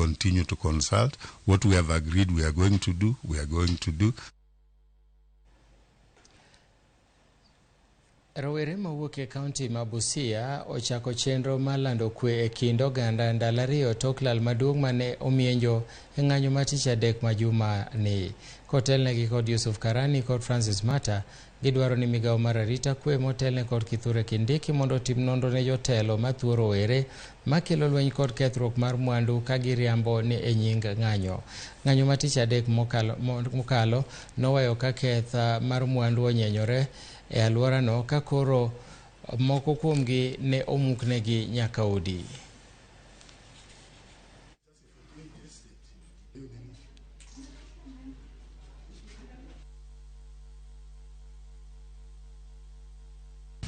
continue to consult. What we have agreed we are going to do, we are going to do. Rowere mawuok e kaunti ma Busia ochako chenro mar lando kwe e kind oganda ndalo ariyo tok lal maduong' mane omienjo e ng'anyo ma tich adek ma juma ni. Kotelnegi kod Yusuf Karani kod Francis Mata, gidwaro ni migawo mar arita kwe motelne kod Kithure Kindiki mondo otim nonro ne jotelo mathuo rowere makelo lweny kod kethruok mar mwandu ka giriambo ni e nying ng'anyo. Ng'anyo ma tich adek mokalo noweyo ka keth mar mwandu onyenyore e alworano ka koro moko kuomgi ne omuknegi nyaka udi.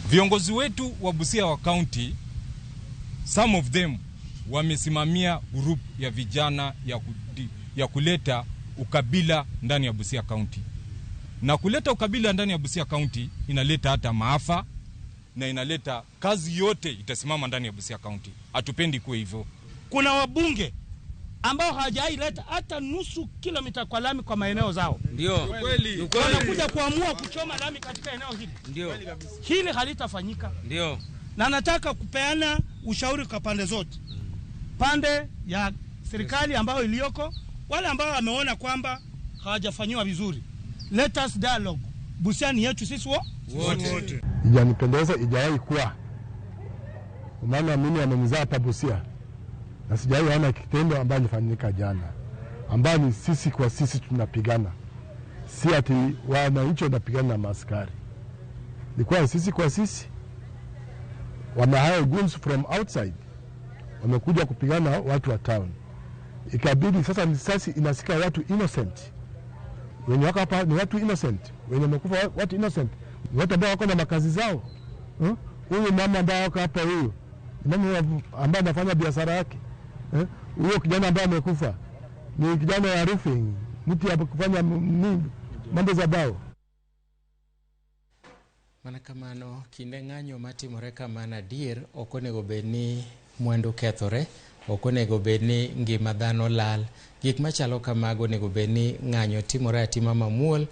Viongozi wetu wa Busia wa county, some of them wamesimamia group ya vijana ya kuleta ukabila ndani ya Busia County. Na kuleta ukabila ndani ya Busia County inaleta hata maafa na inaleta kazi yote itasimama ndani ya Busia County. Hatupendi kuwa hivyo. Kuna wabunge ambao hawajaileta hata nusu kilomita kwa lami kwa maeneo zao. Ndio. Kweli. Wanakuja kuamua kuchoma lami katika eneo hili. Ndio. Hili halitafanyika. Ndio. Na nataka kupeana ushauri kwa pande zote. Pande ya serikali ambayo iliyoko, wale ambao wameona kwamba hawajafanyiwa vizuri. Let us dialogue. Busia ni yetu sisi wote. Ijanipendeza, ijawahi kuwa. Maana mimi amenizaa hapa Busia. Na sijawahi ona kitendo ambacho kilifanyika jana, ambayo ni sisi kwa sisi tunapigana. Si ati wananchi wanapigana na maaskari. Ni kwa sisi kwa sisi. Wamehire goons from outside. Wamekuja kupigana watu wa town. Ikabidi sasa risasi inasika watu innocent. Wenye wako hapa ni watu innocent. Wenye wamekufa watu innocent. Ni watu ambao wako na makazi zao. Huyu mama ambaye wako hapa huyu, mama ambaye anafanya biashara yake. Huyo kijana ambaye amekufa ni kijana wa roofing, mtu ya kufanya mambo za bao. Mana kamano kinde ng'anyo matimore kamano adier ok onego bed ni mwandu kethore, ok onego bed ni ngima dhano lal. Gik machalo kamago onego bed ni ng'anyo timore atima mamuol